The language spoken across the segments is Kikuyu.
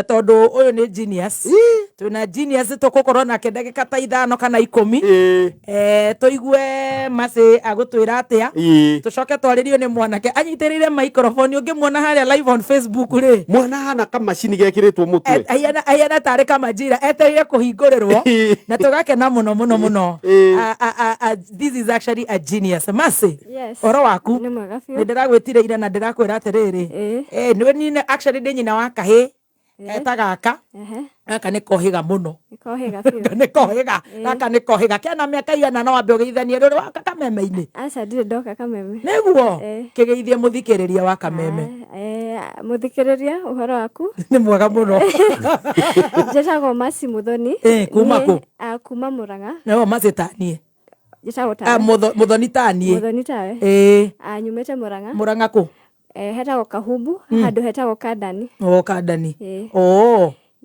Tondu uyu ni genius, twina genius, tugukorwo nake ndagika ta 5 kana 10. Tuigue Mercy agutwira atia. Tucoke twaririo ni mwanake anyitiriire microphone, ungimuona haria live on Facebook ri. Mwana hana kamacini gekiritwo mutwe. Ahiana tarĩ kamajira etereire kũhingũrĩrwo na tũgakena mũno mũno mũno. This is actually a genius. Mercy. Yes. Ũhoro waku? Nĩ mwega Nĩ biũ. ndĩragwĩtire ira na ndĩrakwĩra atĩrĩrĩ, nĩwe niĩ actually ndĩ nyina wa kahĩ eta gaka. Gaka nĩ kohĩga mũno. Nĩ kohĩga biũ. Nĩ kohĩga, gaka nĩ kohĩga. Kena mĩaka igana? No wambe ũgeithanie rũrĩ waka kameme-inĩ. Aca, ndirĩ ndoka kameme. Nĩguo kĩgeithie mũthikĩrĩria wa kameme. Ah, mũthikĩrĩria, ũhoro waku? Nĩ mwega mũno. Njĩtagwo Mercy Muthoni. Kuma Niĩ, kũ? ah, kuma Murang'a. No Mercy taniĩ. Njĩtagwo Ah, tawe. Muthoni taniĩ. Muthoni tawe. Ah, nyumĩte Murang'a. Murang'a kũ? Hetagwo Kahumbu, handũ hetagwo Kandani. O Kandani. Eh.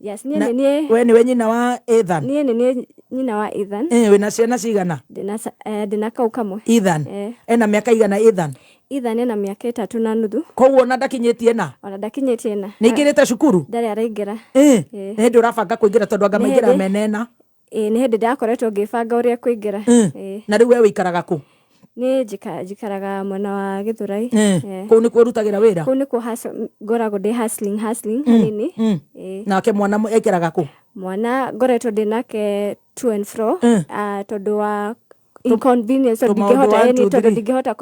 Yes, niĩ nĩ niĩ. We nĩwe nyina wa Ethan? Niĩ nĩ niĩ nyina wa Ethan. Wĩna ciana cigana? Ndĩna kau kamwe. Ethan. Ena mĩaka igana Ethan? Ethan ena mĩaka 3.5. Koguo ona ndakinyĩtie na Ona ndakinyĩtie na. Nĩ ingĩrĩte cukuru? Ndarĩ araingĩra. Nĩ hĩndĩ ũrabanga kũingĩra, tondũ anga Nĩ maingĩra hĩndĩ. menena? Ĩ, nĩ hĩndĩ ndĩrakoretwo ngĩbanga ũrĩa kũingĩra. Na rĩu we wĩikaraga kũ? Nĩ njikaraga mwena wa Gĩthũrai. Kũu nĩkuo ũrutagĩra wĩra? Kũu nĩkuo ngoragwo ndĩ hustling hustling hanini. Nake mwana aikaraga kũ? Mwana ngoretwo ndĩ nake to and fro, ah, tondũ wa inconvenience, tondũ Tũmaũndũ ndingĩhota one, ĩni two, tondũ three. ndingĩhota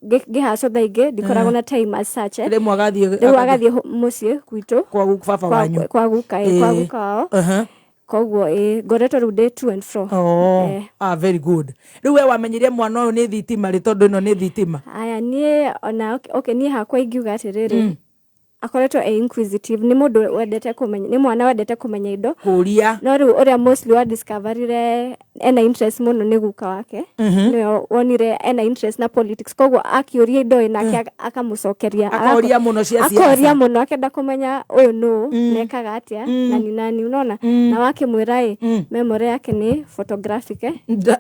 ngĩhacwo thaa ingĩ ndikoragwo na time as such. Rĩmwe agathiĩ Rĩu agathiĩ mũciĩ gwitũ. Kwa baba wanyu. Kwa guka, kwa guka wao. Koguo ngoretwo rĩu ndĩ to and fro. Oh, ah, very good. Rĩu we wamenyire mwana ũyũ nĩ thitima rĩ, tondũ ĩno nĩ thitima? Aya, niĩ ona okay, niĩ hakwa ingiuga atĩrĩrĩ, akoretwo e inquisitive, nĩ mũndũ wendete kũmenya, nĩ mwana wendete kũmenya indo. Kũria. No rĩu ũrĩa mostly wa discoverire ena interest mũno nĩ guka wake, nĩwe wonire ena interest na politics, koguo akĩũria indo ĩ nake akamũcokeria. Akoria mũno cia Akoria siasa. Mũno, akenda kũmenya ũyũ nũ, nekaga atĩa, na ni nani, unaona, na wakĩmwĩra ĩ memory yake nĩ photographic.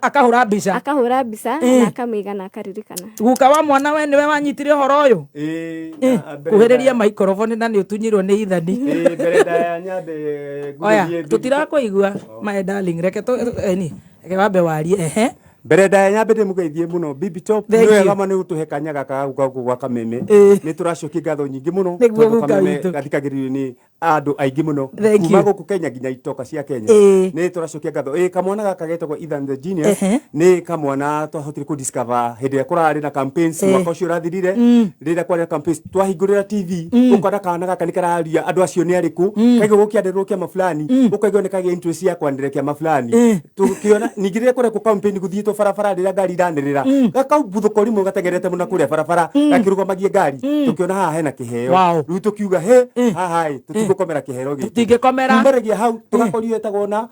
Akahũra mbica. Akahũra mbica na akamĩiga na akaririkana. Guka wa mwana, we nĩwe wanyitire ũhoro ũyũ? Ĩĩ, na mbere Kuhĩrĩria microphone na nĩ ũtunyirwo nĩ ithani. Ĩĩ, mbere ndaya nyambe Oya. ngũgerie Tũtirakũigua, my darling, reke eni reke wambe warie, ehe. Mbere ndaya nyambe ndĩmũgeithie mũno Bibi Top. Thank Nĩ wega you. ma nĩ gũtũhe kanya gaka ga gũka gũkũ gwa kameme. Nĩ tũracokia ngatho nyingĩ mũno Nĩguo tondũ guka kameme witũ. gathikagĩrĩrio nĩ andũ aingĩ mũno Thank kuma you. gũkũ Kenya nginya itoka cia Kenya. Nĩ tũracokia ngatho. Kamwana gaka getagwo Ethan the Genius. Nĩ kamwana twahotire kũ discover hĩndĩ ĩrĩa kũrarĩ na campaigns mwaka ũcio ũrathirire. Rĩrĩa kwarĩ na campaigns, twahingũrĩra TV, ũkona kana gaka nĩ kararia andũ acio nĩ arĩkũ, kaigua gũkĩanĩrĩrwo kĩama fulani, ũkaigua nĩ kagĩa interest ya kwanĩrĩra kĩama fulani. Tũkĩona ningĩ rĩrĩa kũrekwo campaign gũthiĩtwo barabara, rĩrĩa ngari iranĩrĩra, gakaubuthũka rĩmwe gatengerete mũno kũrĩa barabara gakĩrũgamagie ngari, tũkĩona haha hena kĩheo. Rĩu tũkiuga he haha ĩ tũtigũkomera kĩheo gĩkĩ. Tũtingĩkomera. Kumaragia hau tũgakorio etagwo na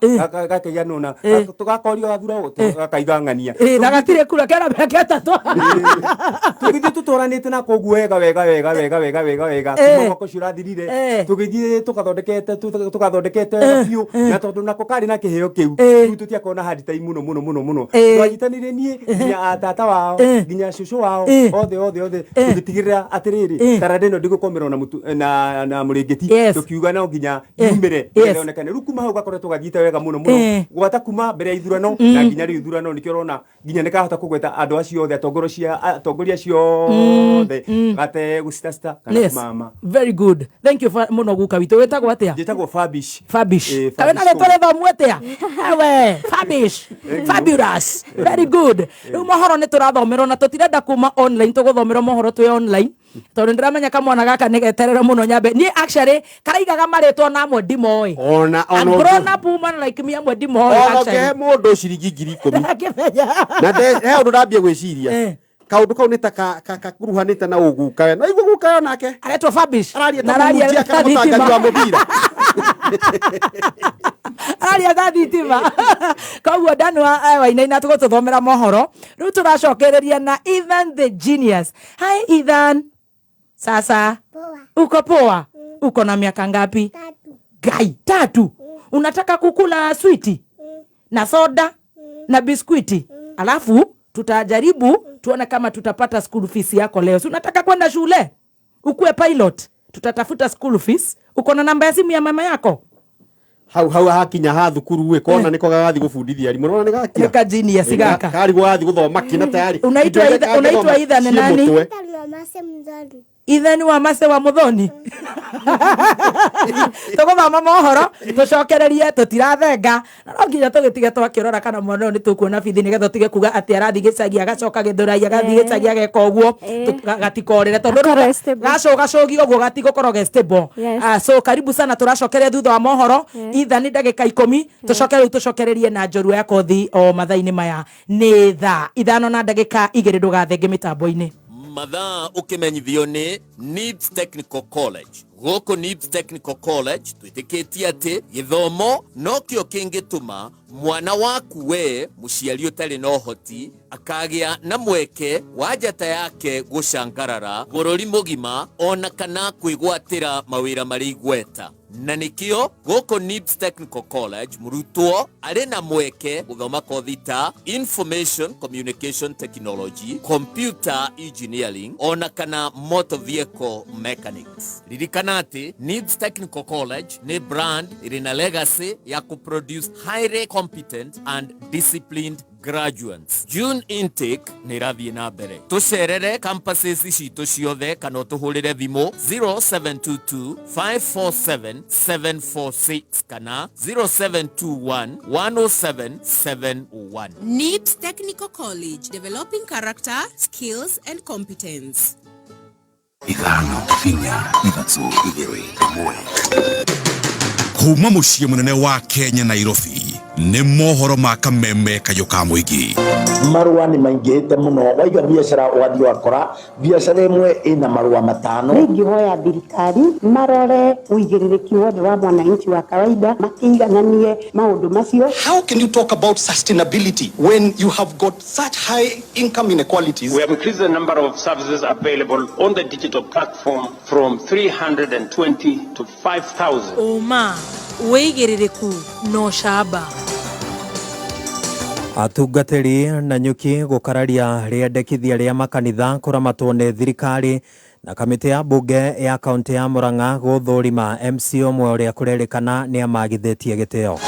gakaiga nũna, tũgakorio gathura gakaiga ng'ania. Na gatirĩ kura, kena mĩaka 3. Tũgĩthiĩ tũtwaranĩte na koguo wega wega wega wega wega wega wega kuma mwaka ũcio ũrathirire. Tũgĩthiĩ tũgathondekete wega biũ, na tondũ nako karĩ na kĩheo kĩu, rĩu tũtiakorwo na hard time mũno mũno mũno mũno. Twanyitanĩire niĩ nginya a tata wao, nginya cũcũ wao, othe othe othe, tũgĩtigĩrĩra atĩrĩrĩ, taranda ĩno ndĩgũkomerwo na mũtu na mũrĩngĩti. Tũkiuga no nginya yumĩre nĩgetha yonekane. Rĩu kuma hau gakoretwo gathiĩte wega mũno mũno, gwata kuma mbere ya ithurano na nginya rĩu ithurano. Nĩkĩo ũrona nginya nĩ kahota kũgweta andũ acio othe, atongoria acio othe, gategũcitasita kana kũmama. Very good, thank you mũno guka witũ. Wĩtagwo atĩa? Njĩtagwo Fabish. Fabish. Kawe na Fabish. rĩtwa rĩthomu atĩa ewe, Fabish, fabulous, very good. Rĩu mohoro nĩ tũrathomerwo na tũtirenda kuma online, tũgũthomerwo mohoro twĩ online, tondũ nĩndĩramenya kamwana gaka nĩ geterere mũno. Nyambe niĩ actually karaigaga marĩtwa na amwe ndimoĩ. Ona A ona grown up woman like me, amwe ndimoĩ. Ona actually. ũngĩhe mũndũ ciringi 10,000 Ndangĩmenya. Na he ũndũ ndambia gwĩciria, kaũndũ kau nĩ ta kakuruhanĩte na ũguka we no igua guka yo nake Aretwo Fabish. Araria Na ta araria mũhunjia ta kana mũtangathi wa thitima. mũbira. Araria ta thitima. Koguo Danwa Wainaina tũgũtũthomera mohoro. Rĩu tũracokereria na Ethan the Genius. Hi Ethan, sasa? Poa. Uko poa? Uko na miaka ngapi? 3. Gai, 3. Unataka kukula switi na soda na biskuiti? Alafu tutajaribu tuone kama tutapata school fees yako leo. Si unataka kwenda shule ukuwe pilot? Tutatafuta school fees. Uko na namba ya simu ya mama yako? Hau hau hakinya ha thukuru ĩ kona nĩko gagathi gũbundithia arimũ nona nĩ gakira. Nĩ ka genius gaka. Kari gwathi gũthoma kina tayari. Unaitwa Ethan nani? Ethan wa Mase wa Muthoni. Tũgũthoma mohoro tũcokererie tũtirathenga na no nginya tũgĩtige twakĩrora kana mwana ũyũ nĩ tũkuona bithi nĩgetha tũtige kuga atĩ arathiĩ gĩcagi agacoka Gĩthũrai agathiĩ gĩcagi ageka ũguo, gatikorĩre tondũ gacũgacũgio ũguo gatigũkorwo ge stable. So karibu sana, tũracokeria thutha wa mohoro. Ethan ndagĩka 10 tũcoke rĩu tũcokererie na njorua ya kothi o mathaa-inĩ maya nĩ thaa 5:02 ndũgathenge mĩtambo-inĩ. Mathaa ũkĩmenyithio nĩ NIBS Technical College. Gũkũ NIBS Technical College twĩtĩkĩtie atĩ gĩthomo nokĩo kĩngĩtũma mwana waku we mũciari ũtarĩ na ũhoti akagĩa na mweke wa njata yake gũcangarara bũrũri mũgima ona kana kwĩgwatĩra mawĩra marĩ igweta. Na nĩkĩo gũkũ NIBS Technical College mũrutwo arĩ na mweke gũthoma kothi ta Information Communication Technology, Computer Engineering ona kana Motor Vehicle Mechanics. Ririkana atĩ NIBS Technical College nĩ brand ĩrĩ na legacy ya kũproduce highly competent and disciplined graduates. June intake nĩ ĩrathiĩ na mbere. Tũcerere campuses citũ ciothe kana ũtũhũrĩre thimũ 0722 547 746 kana 0721 107 701. NIBS Technical College, developing character, skills and competence. 5 4 3 2 1. Kuma mũciĩ mũnene wa Kenya Nairobi nĩ mohoro ma kameme kayũ ka mũingĩ. Marũa nĩ maingĩhĩte mũno, waiga biacara ũgathiĩ ũgakora biacara ĩmwe ĩna marũa 5. Ingĩhoya thirikari marore ũigĩrĩrĩki wothe wa mwananchi wa kawaida makĩigananie maũndũ macio. How can you talk about sustainability when you have got such high income inequalities? We have increased the number of services available on the digital platform from 320 to 5,000. Ũma wĩigĩrĩrĩku na ũcamba. Atungatĩri na nyuki gũkararia rĩendekithia rĩa makanitha kũramatwo nĩ thirikari na kamĩtĩ ya mbunge ya kaunti ya Murang'a gũthũrima MC ũmwe ũrĩa kũrerĩkana nĩ amagithĩtie gĩtĩo.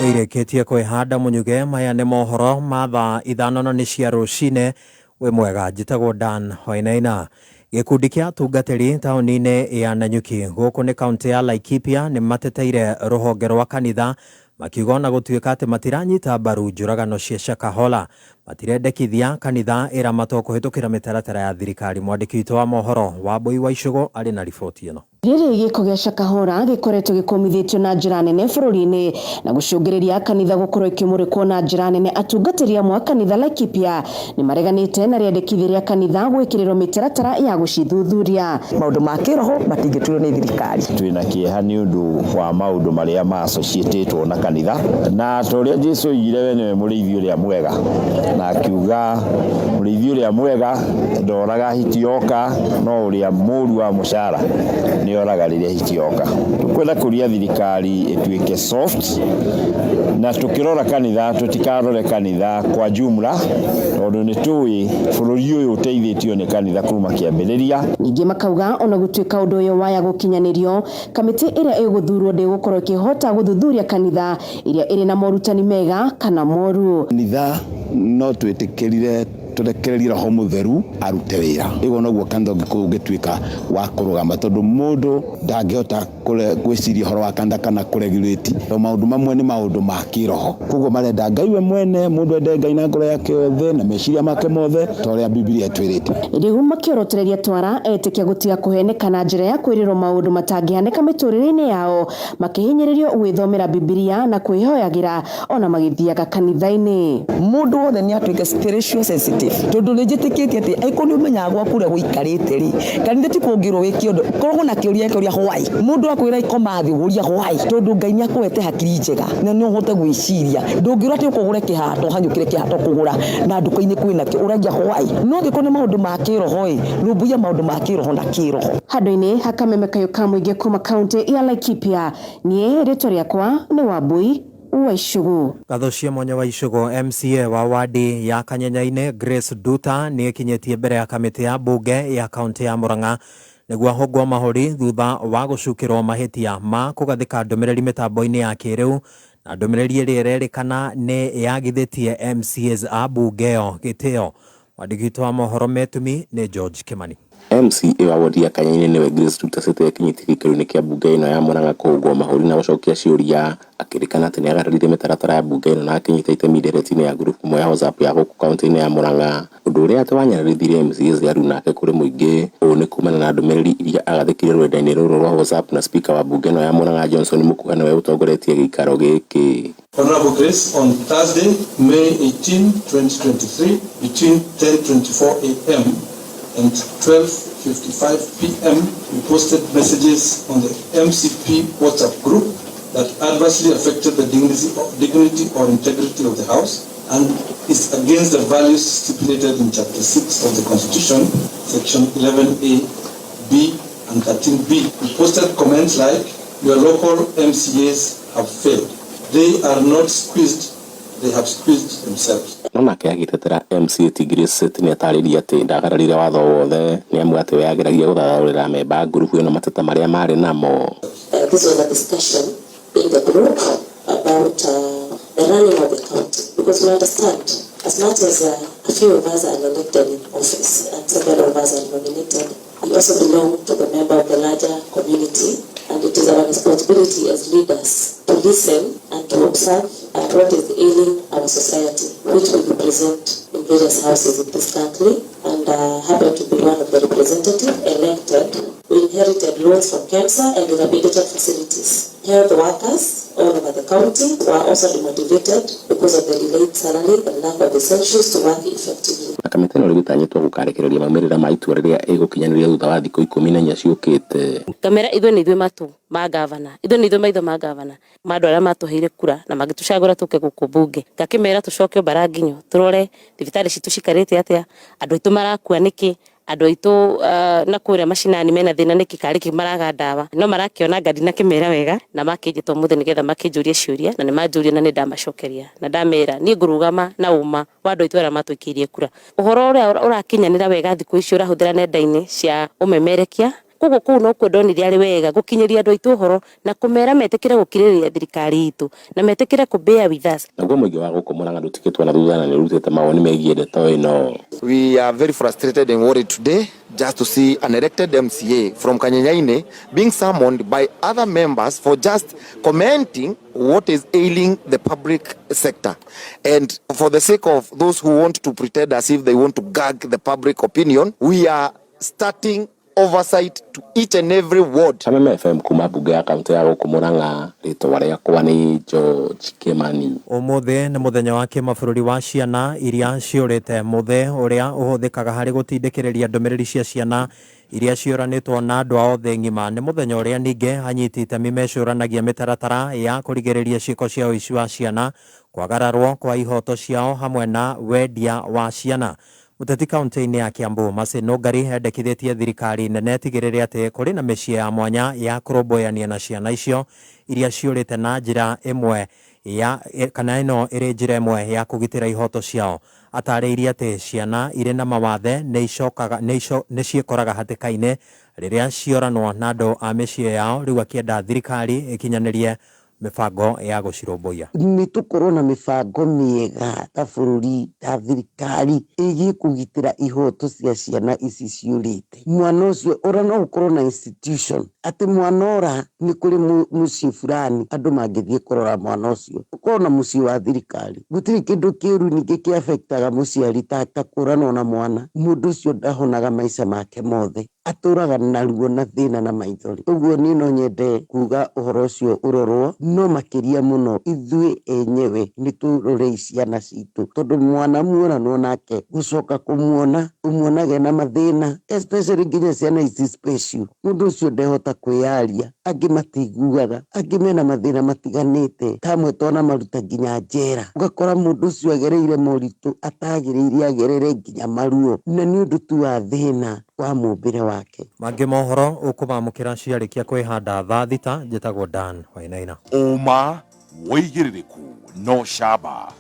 Nĩ irĩkĩtie kwĩhanda mũnyuge. Maya nĩ mohoro ma thaa 5 na nĩ cia rũcinĩ. Wĩ mwega, njĩtagwo Dan Wainaina. Gĩkundi kĩa atungatĩri taũni-inĩ ya Nanyuki gũkũ nĩ kaunti ya Laikipia nĩ mateteire rũhonge rwa kanitha makiuga ona gũtuĩka atĩ matiranyita mbaru njũragano cia Shakahola matirendekithia kanitha ĩramatwo kũhĩtũkĩra mĩtaratara ya thirikari. Mwandĩki witũ wa mohoro Wambui wa Icũgũ arĩ na riboti ĩno. Rĩrĩ gĩko gĩa Shakahola gĩkoretwo gĩkũmithĩtio na njĩra nene bũrũri-inĩ na gũcũngĩrĩria kanitha gũkorwo ĩkĩmũrĩkwo na njĩra nene. Atungatĩri amwe a kanitha Laikipia nĩ mareganĩte na rĩendekithia rĩa kanitha gwĩkĩrĩrwo mĩtaratara ya gũcithuthuria. Maũndũ ma kĩroho matingĩtuĩrwo nĩ thirikari. Twĩna kĩeha nĩ ũndũ wa maũndũ marĩa ma-associatĩtwo na kanitha, na ta ũrĩa Jesũ oigire we nĩwe mũrĩithi ũrĩa mwega, na akiuga mũrĩithi ũrĩa mwega ndoraga hiti yoka, no ũrĩa mũũru wa mũcara nĩ oraga rĩrĩa hiti yoka. Tũkwenda kũria thirikari ĩtuĩke soft, na tũkĩrora kanitha tũtikarore kanitha kwa jumla, tondũ nĩ tũĩ bũrũri ũyũ ũteithĩtio nĩ kanitha kuma kĩambĩrĩria. Ningĩ makauga ona gũtuĩka ũndũ ũyũ waya gũkinyanĩrio, kamĩtĩ ĩrĩa ĩgũthurwo ndĩgũkorwo ĩkĩhota gũthuthuria kanitha ĩrĩa ĩrĩ na morutani mega kana moru. Kanitha no twĩtĩkĩrire tũrekererie roho mũtheru arute wĩra. Ĩguo noguo kanitha ũngĩtuĩka wa kũrũgama, tondũ mũndũ ndangĩhota gwĩciria ũhoro wa kanitha kana kũregulate. Maũndũ mamwe nĩ maũndũ ma kĩroho, koguo marenda Ngai we mwene, mũndũ ende Ngai na ngoro yake yothe na meciria make mothe ta ũrĩa Bibilia ĩtwĩrĩte. Rĩu makĩorotereria twara etĩkia gũtiga kũheneka na njĩra ya kwĩrĩrwo maũndũ matangĩhanĩka mĩtũrĩre-inĩ yao, makĩhinyĩrĩrio gwĩthomera Bibilia na kwĩhoyagĩra ona magĩthiaga kanitha-inĩ. Mũndũ wothe nĩ atuĩke spiritual sensitive, tondũ nĩ njĩtĩkĩtie atĩ angĩkorwo nĩ ũmenyaga gwaku ũrĩa gũikarĩte rĩ, kanitha ti kũngĩrwo wĩke ũndũ, koragwo na kĩũria kĩũria why. Mũndũ akwĩra ikoma thĩ ũria why, tondũ Ngai nĩ akũhete hakiri njega na no ũhote gwĩciria. Ndũngĩũra atĩ ũkũgũre kĩhato hanyũkĩre kĩhato kũgũra na nduka-inĩ kwĩna kĩo, ũragia why. No angĩkorwo nĩ maũndũ ma kĩroho ĩ, rũmbũiya maũndũ ma kĩroho na kĩroho. Handũ-inĩ ha kameme kayũ ka mũingĩ kuma kaunti ya Laikipia, niĩ rĩtwa rĩakwa nĩ Wambui wa Icũgũ. Ngatho cia mwanya wa Icũgũ. MCA wa wadi ya Kanyenyainĩ Grace Duta nĩ ekinyĩtie mbere ya kamĩtĩ ya mbunge ya kaunti ya Murang'a Nĩguo ahũngwo mahũri thutha wa gũcukĩrwo mahĩtia ma kũgathĩka ndũmĩrĩri mĩtambo-inĩ ya kĩrĩu na ndũmĩrĩri ĩrĩa ĩrerĩkana nĩ yagithĩtie MCAs a mbunge ĩyo gĩtĩo. Mwandĩki witũ wa mohoro Metumi nĩ George Kimani. MCA wa wodi ya Kanyainĩ nĩwe Grace Ruta Sete akinyĩtie gĩikaro-inĩ kĩa mbunge ĩno ya Murang'a kũhũngwo mahũri na gũcokia ciũria akĩrĩkana atĩ nĩagararire mĩtaratara ya mbunge ĩno na akĩnyita itemi ndereti-inĩ ya ngurubu ĩmwe ya WhatsApp ya gũkũ kaunti-inĩ ya Murang'a ũndũ ũrĩa atĩ wanyararithirie MCAs aruna ake kũrĩ mũingĩ. Ũũ nĩ kumana na ndũmĩrĩri iria agathĩkire rũrenda-inĩ rũrũ rwa WhatsApp na spika wa mbunge ĩno ya Murang'a Johnson Mũkuha nĩwe ũtongoretie gĩikaro gĩkĩ. Honorable Grace, on Thursday, May 18, 2023, between 10:24 a.m. and 12:55 p.m., you posted messages on the MCP WhatsApp group that adversely affected the dignity, dignity or integrity of the House and is against the values stipulated in Chapter 6 of the Constitution, Section 11A, B, and 13B. You posted comments like, "Your local MCAs have failed. They are not squeezed, they have squeezed themselves." No nake agĩtetera MCA ti Grace Seth nĩatarĩirie atĩ ndagararire watho wothe nĩ amu atĩ we ageragia gũthathaũrĩra amemba a ngurubu ĩno mateta marĩa marĩ namo. This was a discussion in the group about the running of the county, because we understand as much as a few of us are elected in office and several of us are nominated, we also belong to the member of the larger community, and it is our responsibility as leaders to listen and to observe what is ailing our society, which we represent in various houses in this country, and happen to be one of the representatives elected. We inherited loans from KEMSA and dilapidated facilities. Health workers all over the county were also demotivated because of the delayed salary and lack of essentials to work effectively. Na kamĩtĩ ĩno rĩu ĩtanyĩtwo gũkarekereria maumĩrĩra ma itua rĩrĩa ĩgũkinyanĩria thutha wa thikũ 14 ciũkĩte. Ngamera ithuĩ nĩ ithuĩ matũ ma gavana, ithuĩ nĩ ithuĩ maitho ma gavana, ma andũ arĩa matũheire kura na magĩtũcagũra tũke gũkũ mbunge. Ngakĩmera tũcoke mbara nginyo tũrore thibitarĩ citũ cikarĩte atĩa, andũ aitũ marakua nĩkĩ, andũ aitũ na kũrĩa macinani mena thĩna nĩkĩ, karĩ kĩ maraga ndawa. No marakĩona nga ndinakĩmera wega na makĩnjĩta ũmũthĩ nĩgetha makĩnjũrie ciũria, na nĩmanjũria na nĩndamacokeria na ndamera niĩ ngũrũgama na ũma wa andũ aitũ arĩa matũikĩirie kura. Ũhoro ũrĩa ũrakinyanĩra wega thikũ ici ũrahũthĩra nenda-inĩ cia ũmemerekia, koguo kũu nokuo ndonire arĩ wega gũkinyĩria andũ aitũ ũhoro na kũmera metĩkĩre gũkirĩrĩria thirikari itũ na metĩkĩre kũ bear with us. Naguo mũingĩ wa gũkũ Murang'a ndũtigĩtwo na thutha na nĩũrutĩte mawoni megiĩ ndeto ĩno. We are very frustrated and worried today just to see an elected MCA from Kanyenyaini being summoned by other members for just commenting what is ailing the public sector. And for the sake of those who want to pretend as if they want to gag the public opinion, we are starting oversight to each and every ward. Kameme FM kuma mbunge ya kaunti ya gũkũ Murang'a, rĩtwa rĩakwa nĩ George Kimani. Ũmũthĩ nĩ mũthenya wa kĩmabũrũri wa ciana iria ciũrĩte, mũthĩ ũrĩa ũhũthĩkaga harĩ gũtindĩkĩrĩria ndũmĩrĩri cia ciana iria ciũranĩtwo na andũ ao thĩ ng'ima. Nĩ mũthenya ũrĩa ningĩ anyiti itemi mecũranagia mĩtaratara ya kũrigĩrĩria ciĩko cia ũici wa ciana, kwagararwo kwa ihoto ciao hamwe na wendia wa ciana. Mũteti kaunti-inĩ ya Kiambu Mercy Nũngari endekithĩtie thirikari nene ĩtigĩrĩre atĩ kũrĩ na mĩciĩ ya mwanya ya kũrũmbũyania na ciana icio iria ciũrĩte na njĩra ĩmwe ya kana ĩno ĩrĩ njĩra ĩmwe ya kũgitĩra ihoto ciao. Atarĩirie atĩ ciana irĩ na mawathe nĩ ciĩkoraga hatĩka-inĩ rĩrĩa cioranwo na andũ a mĩciĩ yao, rĩu akĩenda thirikari ĩkinyanĩrie mĩbango ya gũcirũmbũiya. Nĩ tũkorwo na mĩbango mĩega ta bũrũri, ta thirikari ĩgiĩ kũgitĩra ihoto cia ciana ici ciũrĩte. Mwana ũcio ora no ũkorwo na institution atĩ mwana ora nĩ kũrĩ mũciĩ fulani andũ mangĩthiĩ kũrora mwana ũcio, ũkorwo na mũciĩ wa thirikari. Gũtirĩ kĩndũ kĩũru ningĩ kĩ-affectaga mũciari ta kũranwo na mwana. Mũndũ ũcio ndahonaga maica make mothe, atũraga na ruo na thĩna na maithori. Ũguo niĩ no nyende kuga ũhoro ũcio ũrorwo, no makĩria mũno ithuĩ enyewe nĩ tũrorei ciana citũ, tondũ mwana muoranwo nake gũcoka kũmuona ũmuonage na mathĩna, especially nginya ciana ici special. Mũndũ ũcio ndehota kwĩyaria, angĩ matiguaga, angĩ mena mathĩna matiganĩte, ta amwe twanamaruta nginya njera. Ũgakora mũndũ ũcio agereire moritũ atagĩrĩire agerere nginya maruo, na nĩ ũndũ tu wa thĩna wa mũmbĩre wake. Mangĩ mohoro ũkũmamũkĩra ciarĩkia kwĩhanda thaa 6. Njĩtagwo Dan Wainaina. Ũma wĩigĩrĩrĩku no camba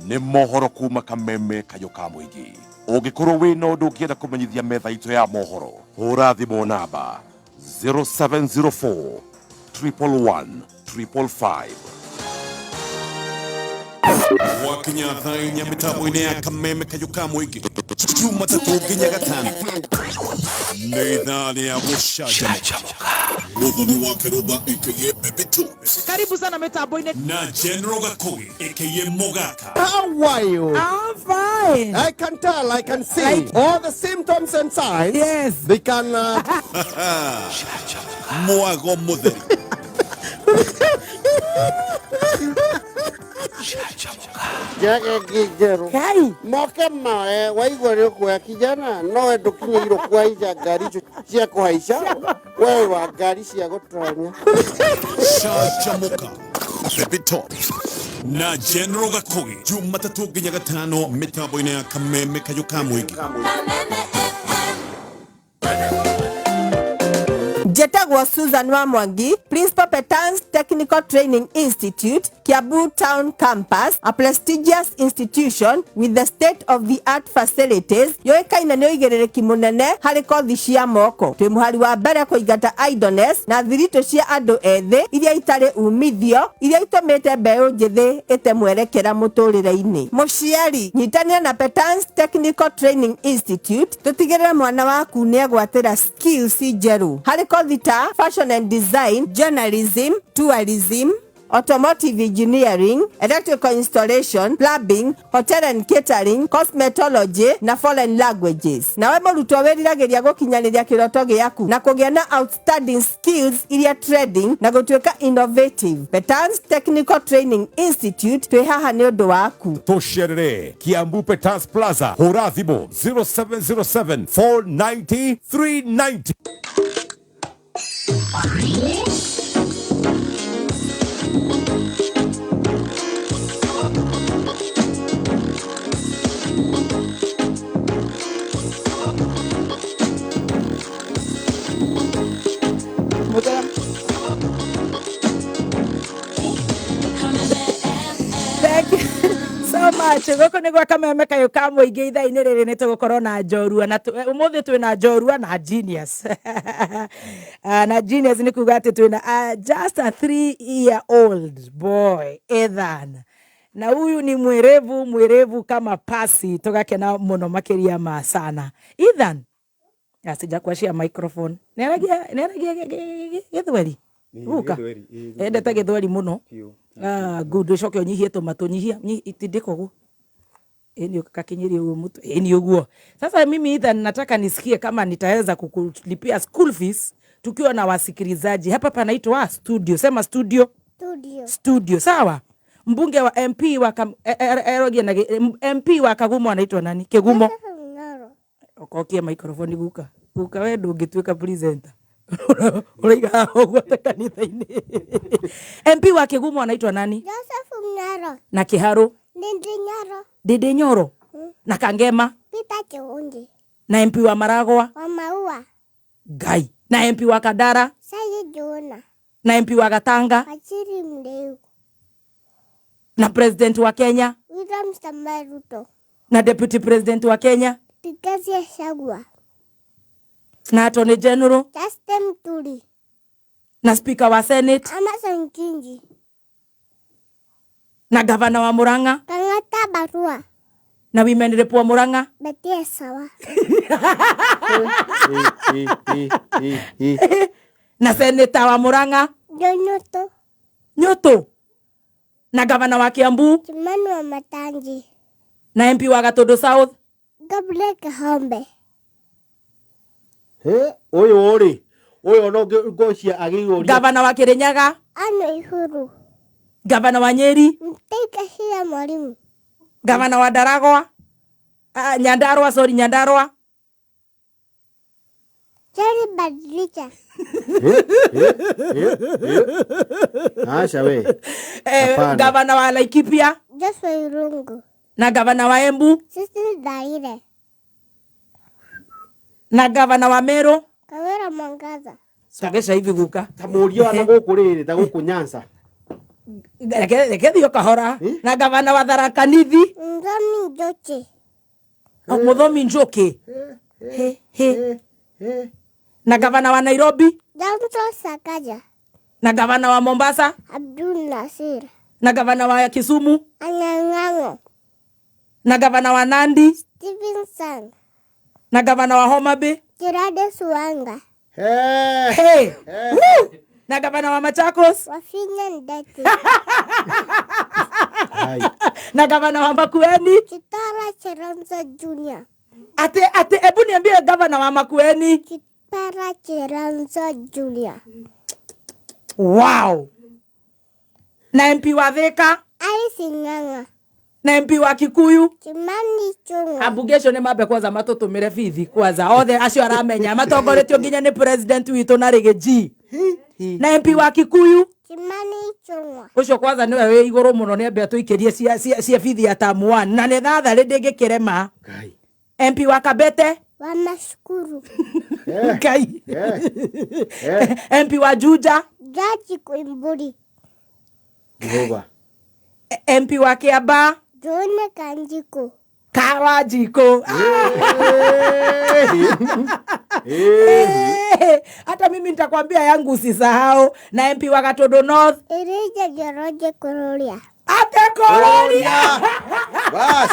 Nĩ mohoro kuma Kameme Kayũ ka Mũingĩ. Ũngĩkorwo wĩna ũndũ ũngĩenda kũmenyithia metha itũ ya mohoro, hũra thimũ namba 0704 111 555. Gwakinya thaa inya mĩtambo-inĩ ya Kameme Kayũ ka Mũingĩ, Jumatatũ nginya Gatano, nĩ ithaa rĩa gũcanjamũka. Mũthoni wa Kĩrũmba aka Baby Tools Karibu sana mitambo-inĩ. Na General Gakũgĩ aka Mogaka. How are you? I'm fine. I can tell, I can see all the symptoms and signs. Yes. They can. Mwago mũtheri. Njage nginjeru moke mae waigua nĩ ũkuoya kijana nowe ndũkinyĩirwo kuhaica ngari icio cia kũhaica we wa ngari cia gũtonya. Canjamũka. Baby Tops na General Gakũgĩ, Jumatatũ nginya Gatano, mĩtambo-inĩ ya Kameme Kayũ ka Mũingĩ. Njetagwo Susan wa Mwangi, Principal, Petans Technical Training Institute, Kiambu Town Campus, a prestigious institution with the state of the art facilities, yũĩkaine nĩ ũigĩrĩrĩki mũnene harĩ kothi cia moko. Twĩ mũhari wa mbere kũingata idleness na thiritũ cia andũ ethĩ iria itarĩ umithio, iria itũmĩte mbeũ njĩthĩ ĩte mwerekera mũtũrĩre-inĩ. Mũciari, nyitanĩra na Petans Technical Training Institute tũtigĩrĩre mwana waku nĩegwatĩra skills njerũ harĩ kothi ta fashion and design, journalism, tourism, automotive engineering, electrical installation, plumbing, hotel and catering, cosmetology na foreign languages. Nawe mũrutwo wĩriragĩria gũkinyanĩria kĩroto gĩaku na kũgĩa na outstanding skills iria trading na gũtuĩka innovative. Petans Technical Training Institute, twĩ haha nĩ ũndũ waku. Tũcerere Kiambu Petans Plaza, hũra thimũ 0707 490 390. Thank you so much. Gũkũ nĩ gwa Kameme Kayũ ka Mũingĩ. Ithaa-inĩ rĩrĩ nĩ tũgũkorwo na njorua na ũmũthĩ twĩna njorua na genius. Ah, na genius nĩ kuga atĩ twĩna just a 3 year old boy, Ethan, na huyu ni mwerevu mwerevu kama pasi. Tũgakena mũno makĩria ma sana. Ethan, sijakuashia microphone. Nĩaragia gĩthweri guka endete gĩthweri mũno. Ah, good. Ũcoke ũnyihie tũmatũ, nyihia, tindĩka ũguo, ĩni kakinyirie ũguo mũtwe, ĩni ũguo. Sasa mimi, Ethan, nataka nisikie kama nitaweza kukulipia school fees tukiwa na wasikilizaji hapa. Panaitwa studio. Sema studio. Studio. Studio, sawa. Mbunge wa MP wa erogia na MP wa Kagumo anaitwa nani? Kigumo. Ng'aro. Okokie microphone guka. Guka, we ndũngĩtuĩka presenter, ũraiga ũguo ta kanitha-inĩ. MP wa Kigumo anaitwa nani? Joseph Ng'aro. Na Kiharu? Ndindi Nyoro. Ndindi Nyoro. Na Kangema? Peter Kiungi. Na MP wa Maragwa? Wa Maua. Ngai. Na MP wa Kandara? Sayi Juna. Na MP wa Gatanga? Wachiri Mdeu. Na president wa Kenya? William Samoei Ruto. Na deputy president wa Kenya? Rigathi Gachagua. Na attorney general? Justin Muturi. Na speaker wa Senate? Amason Kingi. Na gavana wa Murang'a? Kang'ata Barua. Na women rep wa Murang'a? Betty Sawa. Na senator wa Murang'a? John Nyoto. Nyoto. Na gavana wa Kiambu? Kimani Wamatangi. Na MP wa Gatundu South? Gabriel Kahombe. He, ũyũ rĩ, ũyũ no ngũcia agĩrĩirwo. Gavana wa Kirinyaga? Anne Waiguru. Gavana wa Nyeri? Mutahi Kahiga Mwalimu. Gavana wa Ndaragwa, Nyandarua, sorry, Nyandarua? Jerry Badilisha. Aca we. Eh, gavana wa Laikipia? Joshua Irungu. Na gavana wa Embu? Cecily Mbarire. Na gavana wa Meru? Kawira Mwangaza. Songesha hivi, guka. Ta mũria wa na gũkũ rĩrĩ, ta gũkũ Nyanza. Reke thiĩ o kahora. Na gavana wa Tharaka Nithi? Mthomi Njoki. Muthomi Njoki. He he. Na gavana wa Nairobi? Johnson Sakaja. Na gavana wa Mombasa? Abdul Nasir. Na gavana wa Kisumu? Anyang'ang'o. Na gavana wa Nandi? Stephen Sang. Na gavana wa Homa Bay? Gerard Suwanga. Hey. Hey. Woo! Na gavana wa Machakos? Wafinya Ndeti. Na gavana wa Makueni? Kitara Cheronzo Junior. Ate ebu niambie gavana wa Makueni. Kitara Cheronzo Junior. Wow. Na MP wa Thika? Alice Ng'ang'a. Na MP wa Kikuyu? Kimani Ichung'wa. Ambunge acio nĩ mambe kwanza matũtũmĩre bithi kwanza othe acio aramenya matongoretio nginya nĩ president witũ na Riggy G. Na MP wa Kikuyu? Kimani Ichung'wa. Ũcio kwanza nĩwe wĩ igũrũ mũno nĩ ambe atũikĩrie cia bithi ya term 1 na nĩ thatharĩ ndĩngĩkĩrema. MP wa Kabete? Wa Mashukuru. Ngai. MP wa Juja? Jaji Koimburi. Jehova. MP wa Kiambaa? John Kanjiko. Kawanjiko. Hata mimi nitakwambia yangu usisahau. Na MP wa Gatodo North? Elijah Njoroge Kururia. Ate Kururia. Bas.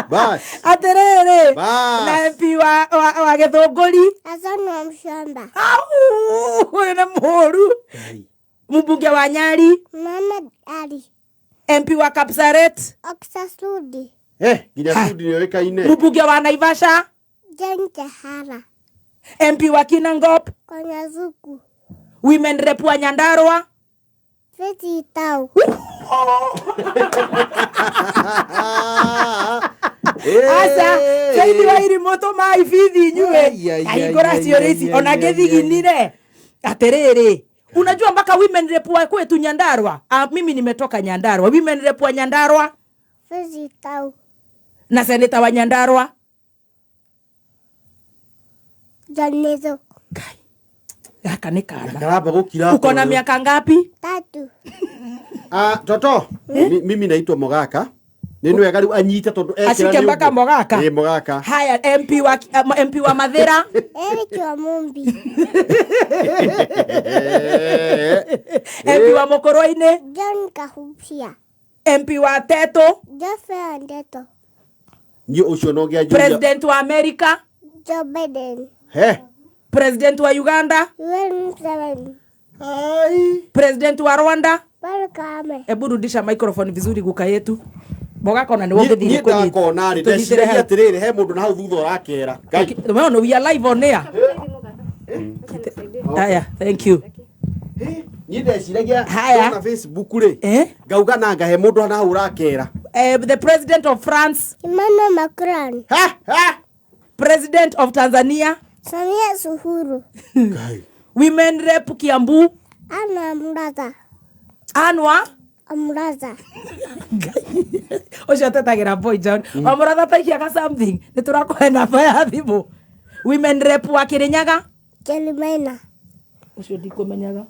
Bas. Aterere. Bas. Na MP wa Githunguri? Hassan wa Mshamba. Au, huyu ni mũru. Mbunge wa Nyali? Mama Ali. MP wa Kapsaret? Oxa Sudi. Nginya Sudi nĩoĩkaine. Mbunge wa Naivasha? Jane Kehara. MP wa Kinangop? Konyazuku. Women rep wa Nyandarua? Faith Itau. Aca, Faith wa Irimoto mai bithi inyuĩ. Ahingũra ciũria ici ona ngĩthiginire. Atĩrĩrĩ, unajua mpaka women rep wa kwetu Nyandarua? Mimi nimetoka Nyandarua. Women rep wa Nyandarua? Faith Itau. Na seneta wa Nyandarua? John Methu. Gaka nĩ kana. Karamba gũkira. Uko na miaka ngapi? 3. Toto, mimi naitwa Mogaka. Nĩ wega rĩu anyite tondũ ekĩra Ashike mpaka Mogaka. Ĩ Mogaka. Haya, MP wa Mathira? Eric wa Mumbi. MP wa Mokoroine? John Kahupia. MP wa Teto? Geoffrey Ndeto. Niĩ ũcio no ngĩanjũria. President wa America? Joe Biden. He. President wa Uganda? Yoweri Museveni. Ai. President wa Rwanda? Paul Kagame. Hebu rudisha microphone vizuri guka yetu. Mogaka ona nĩ wongĩthire Niĩ ndakona rĩ, ndeciragia atĩrĩrĩ, he mũndũ na hau thutha ũrakera. Ngai. No, we are live on air. Haya, thank you. Niĩ ndeciragia Haya. ndona Facebook rĩ, ngauga na ngahe mũndũ na hau ũrakera. The president of France? Emmanuel Macron. President of Tanzania? Samia Suluhu. Women rep Kiambu? Anna Mratha. Anwa? Amratha. Ũcio atetagĩra boy John. Amratha taikiaga something. Nĩ tũrakũhe namba ya thimũ. Women rep wa Kirinyaga? Kelly Maina. Ũcio ndikũmenyaga.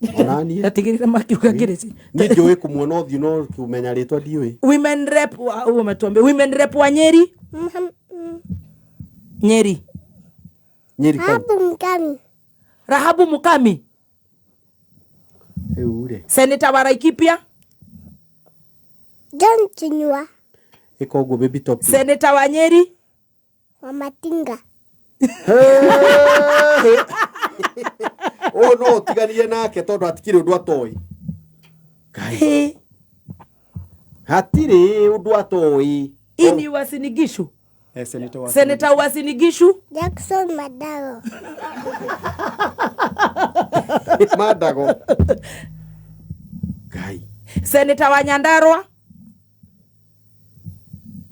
Onaniĩ. Ndatigĩrĩra makiuga Kĩrĩci. Niĩ njũĩ kũmuona ũthiũ no kũmenya rĩtwa ndiũĩ. Women rep wa umetuambia. Women rep wa Nyeri? Nyeri. Nyeri kaunti. Rahabu Mukami. Rahabu Mukami. Rĩu rĩ. Senator wa Laikipia? John Kinyua. Ĩka ũguo baby top. Senator wa Nyeri? Wa Matinga. Ũyũ no ũtiganire nake tondũ hatikĩrĩ ũndũ atoĩ. Ngai. Hatirĩ ũndũ atoĩ. Ini Uasin Gishu. Senator Senator Uasin Gishu? Jackson Madago. Madago. Ngai. Senator wa Nyandarua?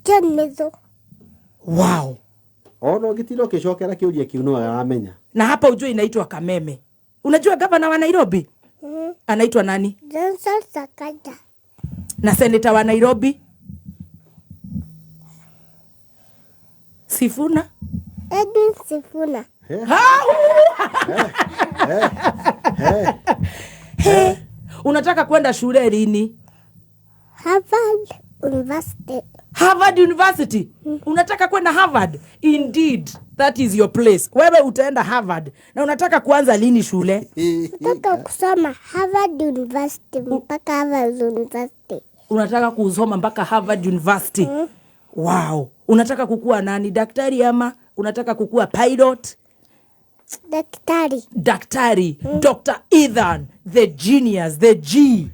John Methu. Wow. Ona ũngĩtinda ũgĩcokera kĩũria kĩu no aramenya. Na hapa ujue inaitwa Kameme. Unajua gavana wa Nairobi? Anaitwa nani? Johnson Sakaja. Na senator wa Nairobi? Sifuna? Edwin Sifuna. Unataka kwenda shule lini? Harvard University. Harvard University. Unataka kwenda Harvard? Indeed, that is your place. Wewe utaenda Harvard. Na unataka kuanza lini shule? Nataka kusoma Harvard University mpaka Harvard University. Unataka kusoma mpaka Harvard University. Wow. Unataka kukua nani? Daktari ama unataka kukua pilot? Daktari. Daktari. Dr. Ethan, the genius, the G.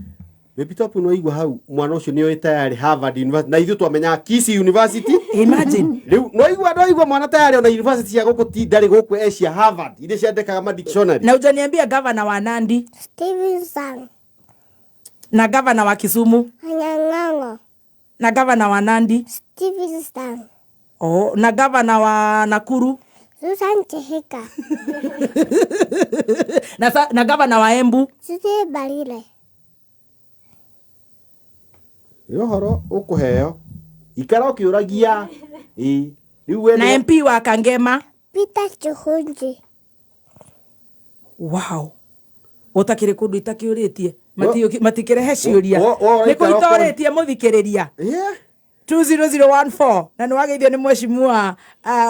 Baby Top no igua hau mwana ucio nĩ oĩ tayarĩ Harvard University na ithuĩ twamenyaga Kisii University. Imagine. Rĩu no igua no igua mwana tayarĩ ona university cia gũkũ ti ndarĩ gũkũ Asia Harvard iria ciandĩkaga ma dictionary. Na hujaniambia gavana wa Nandi Steven Sang. na gavana wa Kisumu Anyang'ang'o. na gavana wa Nandi Steven Sang. oh, na gavana wa Nakuru Susan Chihika. na gavana wa Embu. Susie Barile. Nĩ ũhoro ũkũheo ikara ũkĩũragia ĩ rĩu we na MP wa Kangema. Peter Chihunji. Wow. Utakiri kundu itakiuritie matikirehe ciuria Wo- wo- nä kå ũraikara itorä tie må thikä rä ria 20014 na nä wageithio nä mheshimiwa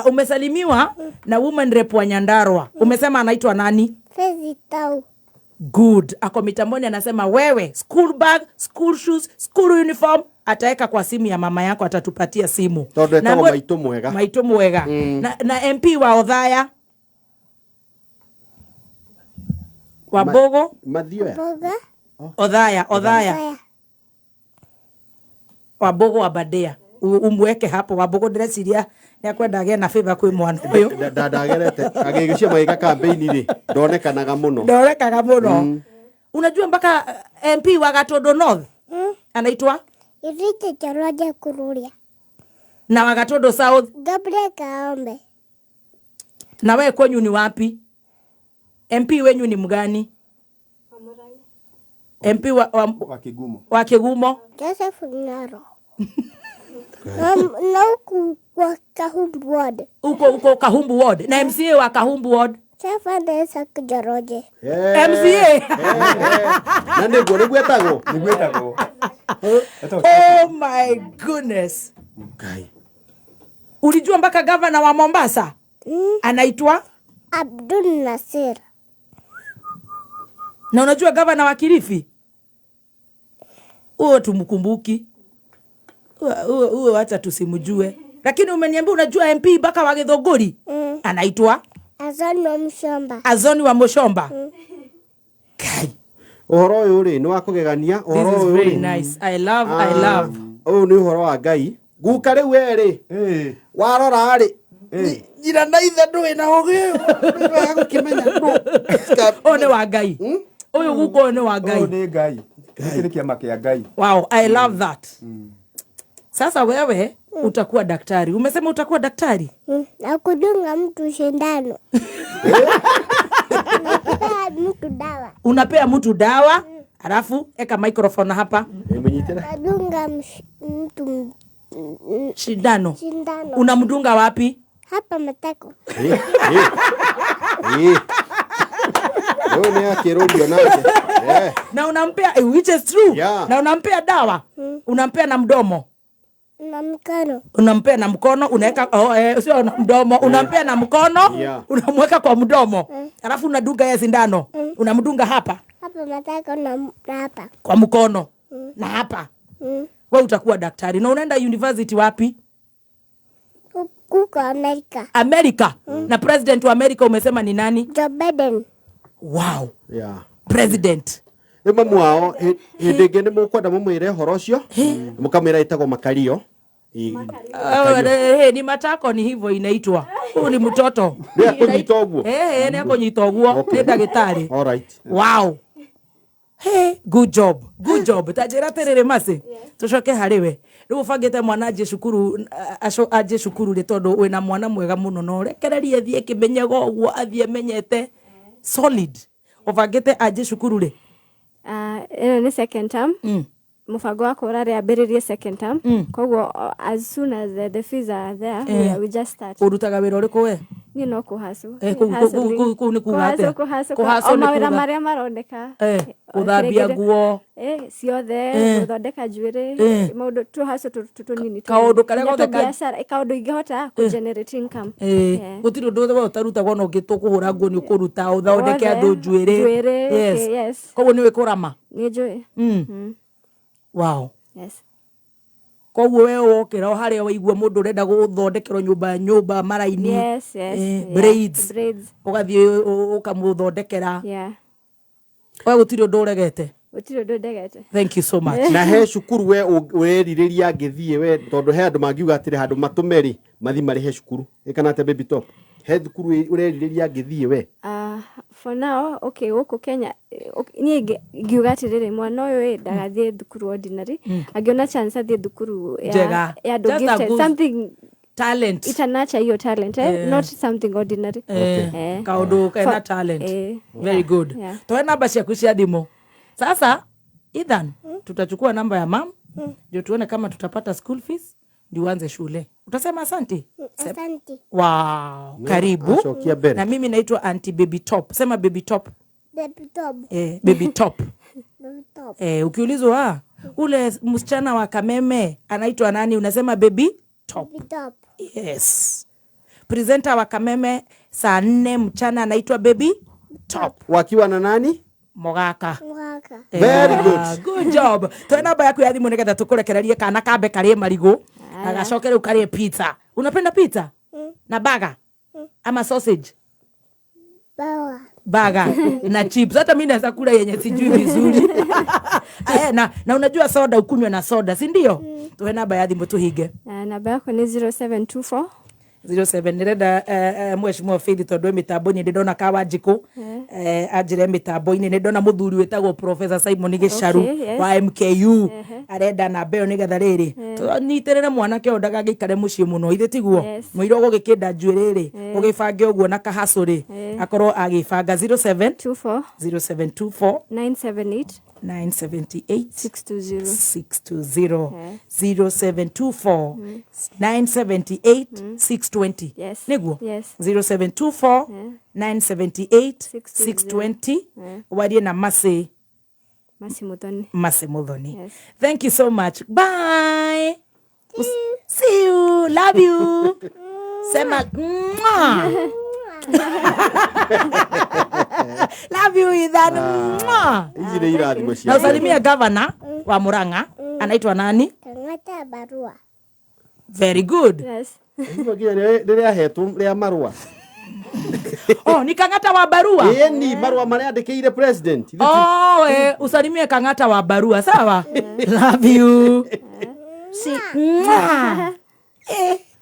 umesalimiwa na woman rep wa Nyandarua. Umesema anaitwa nani? Fezi Tau. Good. Ako mitamboni anasema wewe school bag, school shoes, school uniform ataweka kwa simu ya mama yako, atatupatia simu. Tondũ Na etagwo mwe- Maitũ Mwega. Maitũ Mwega. Na MP wa Othaya wa Bogo Mathioya. Boga. Othaya, Othaya. Wambogo wa Badea. Umweke hapo Wambogo, ndĩreciria nĩakwenda agĩe na favor kwĩ mwana ũyũ. Ndagerete agĩgĩcia magĩka campaign rĩ ndonekanaga mũno. Ndonekaga mũno. Unajua mpaka MP wa Gatondo North anaitwa Irite Njoroge Kururia. na wa Gatondo South. Gabriel Kaombe. Na wewe kwenyu ni wapi? MP wenyu ni mgani? MP wa Kigumo. Wa Kigumo. Joseph Nyaro. Na huku kwa Kahumbu Ward. Uko uko Kahumbu Ward. Na MCA wa Kahumbu Ward. Stephen Isaac Njoroge. MCA. Na nĩguo nĩguo etagwo. Nĩguo etagwo. Oh my goodness. Ulijua mpaka gavana wa Mombasa anaitwa Abdul Nasir. Na unajua gavana wa Kilifi? Huo tumkumbuki. Huo acha tusimjue. Lakini umeniambia unajua MP mpaka wa Githunguri anaitwa Azoni wa Mushomba. Azoni wa Mushomba. Ũhoro ũyũ rĩ nĩ wa kũgegania ũhoro This is ũyũ very rĩ nice. I love, I love. Ũyũ nĩ ũhoro wa Ngai. Guka rĩu we rĩ warora rĩ nyina na ithe ndũĩ na ũgĩ wega gũkĩmenya Ũyũ nĩ wa Ngai. Ũyũ guka ũyũ nĩ wa Ngai. Ũyũ nĩ Ngai. Gĩkĩ nĩ kĩama kĩa Ngai. Wow, I love that. Sasa wewe utakuwa daktari. Umesema utakuwa daktari? Na kudunga mtu sindano. Na kupea mtu dawa. Unapea mtu dawa, alafu eka microphone hapa. Nadunga mtu Shindano. Sindano. Unamdunga wapi? Hapa matako. Ũyũ nĩ akĩrũrio nake. Na unampea which is true. Na unampea dawa. Unampea na mdomo. Na mkono. Unampea na mkono, unaweka sio na mdomo, unampea na mkono, unamweka kwa mdomo. Alafu unadunga yeye sindano. Unamdunga hapa Hapa matako na hapa. kwa mkono na hapa. Wewe utakuwa daktari. Na unaenda university wapi? Huko Amerika. Amerika. Na president wa Amerika umesema ni nani? Joe Biden. Wow. Yeah. President. Rĩu mamu wao hĩndĩ ĩngĩ nĩ mũkwenda mũmwĩre ũhoro ũcio mũkamwĩra ĩtagwo makario. Ni matako ni hivyo inaitwa. Huyu ni mtoto. Nĩ akũnyita ũguo. Nĩ akũnyita ũguo. Nĩ ndagĩtarĩ. All right. Wow. Hey, good job. Good job. Ta njĩra atĩrĩrĩ Mercy. Tũcoke harĩ we. Rĩu ũbangĩte mwana anjie cukuru anjie cukuru rĩ tondũ wĩna mwana mwega mũno na ũrekererie athiĩ akĩmenyaga ũguo athiĩ amenyete solid. Ũbangĩte anjie cukuru rĩ? Ĩno nĩ second term. Mũbango wakwa ũrarĩ ambĩrĩrie second term. Koguo as soon as the fees are there, we just start. Ũrutaga wĩra ũrĩkũ we? Niĩ no kũhacwo. Eh, kũu nĩ kuga atĩa? Kũhacwo Kũhacwo o nĩ mawĩra kuga? marĩa maroneka. Eh, gũthambia Kĩrĩa- nguo. Eh, ciothe Eh. gũthondeka njuĩrĩ Eh. maũndũ tũhacwo tũtũ tũnini Kaũndũ karĩa Nginya gothe ka- tũbiacara, eh, kaũndũ ingĩhota kũ generate income. Eh, Eh. gũtirĩ ũndũ we ũtarutagwo na ũngĩ tũkũhũra nguo nĩ ũkũruta ũthondeke Wothe, andũ njuĩrĩ. njuĩrĩ, Yes. okay, yes. Koguo nĩ ũĩ kũrama? Nĩ njũĩ. Wow. Yes. Koguo we wokĩra o harĩa waigua mũndũ ũrenda gũthondekerwo nyũmba nyũmba maraini. Yes, yes, eh, yeah. braids. Braids. Ũgathiĩ ũkamũthondekera. Yeah. We gũtirĩ ũndũ ũregete. Gũtirĩ ũndũ ndegete. Thank you so much. Na he cukuru we ũrerirĩria angĩthiĩ we, tondũ he andũ mangiuga atĩrĩ handũ matũme rĩ mathi marĩhe cukuru ĩkana atĩa Baby Top, he thukuru ũrerirĩria angĩthiĩ we? For now, okay, gũkũ Kenya, okay, niĩ ngiuga atĩrĩrĩ, mwana ũyũ ĩ ndagathiĩ thukuru ordinary. Angĩona chance athiĩ thukuru ya Njega. ya andũ Just a gifted, good something talent. Itanacha hiyo talent, eh? Eh. Not something ordinary. Eh, Eh. kaũndũ kena talent. Eh. Very good. Yeah. Toe namba ciaku cia thimũ. Sasa Ethan, tutachukua namba ya mam ndio tuone kama tutapata school fees ndio uanze shule. Utasema asante? Asante. Wow, No, karibu. acokia mbere. Na mimi naitwa Auntie Baby Top. Sema Baby Top. Baby Top. Eh, Baby Top. Baby Top. Eh, ukiulizwa ule msichana wa Kameme anaitwa nani, unasema Baby Top. Baby Top. Yes. Presenter wa Kameme saa 4 mchana anaitwa Baby Top. Wakiwa na nani? Mogaka. Mwaka. Very good. Good job. Toe namba yaku ya thimu nigetha tukurekererie kana kambe karie marigu na gacoke riu karie pizza. Unapenda pizza? Na baga? Ama sausage? Bawa. Baga na chips. Hata mimi naweza kula yenye sijui vizuri. Eh, na unajua soda ukunywe na soda, si ndio? Tuhe namba ya thimu tuhinge. Namba yakwa nĩ 0724 07 nĩrenda mheshimiwa Faith tondũ e mĩtambo-inĩ nĩ ndona ka Wanjikũ anjĩre mĩtambo-inĩ nĩ ndona mũthuri wĩtagwo Professor Simon Gĩcaru Okay, yes. wa MKU arenda namba ĩyo nĩgetha rĩrĩ tũnyitĩrĩre mwanake ũyũ ndagagĩikare mũciĩ mũno ithe tiguo Yes. mũira ũgũgĩkĩnda njuĩrĩ rĩ ũgĩbange ũguo na kahacũ rĩ akorwo agĩbanga 07 24 0724 978 978 620. 620 0724 978 620. Yes. Niguo? Yes. 0724 978 620 warie na Mercy. Mercy Muthoni. Mercy Muthoni. Yes. Thank you so much. Bye. See you. Love you. Sema mwah. Love you Ethan. Mwah. Ici nĩ irathimo cia Na usalimie governor wa Murang'a anaitwa nani? Kang'ata barua. Very good. Yes. Ngai. Nginya rĩrĩa ahetwo rĩa marũa. Oh, ni Kang'ata wa barua. Ĩni marũa marĩa andĩkĩire president. Oh, usalimie Kang'ata wa barua, sawa? Love you. See. Mwah.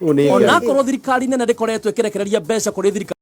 Ũyũ nĩ Ngai. Onakorwo thirikari nene ndĩkoretwo ĩkĩrekereria mbeca kũrĩ thirikari.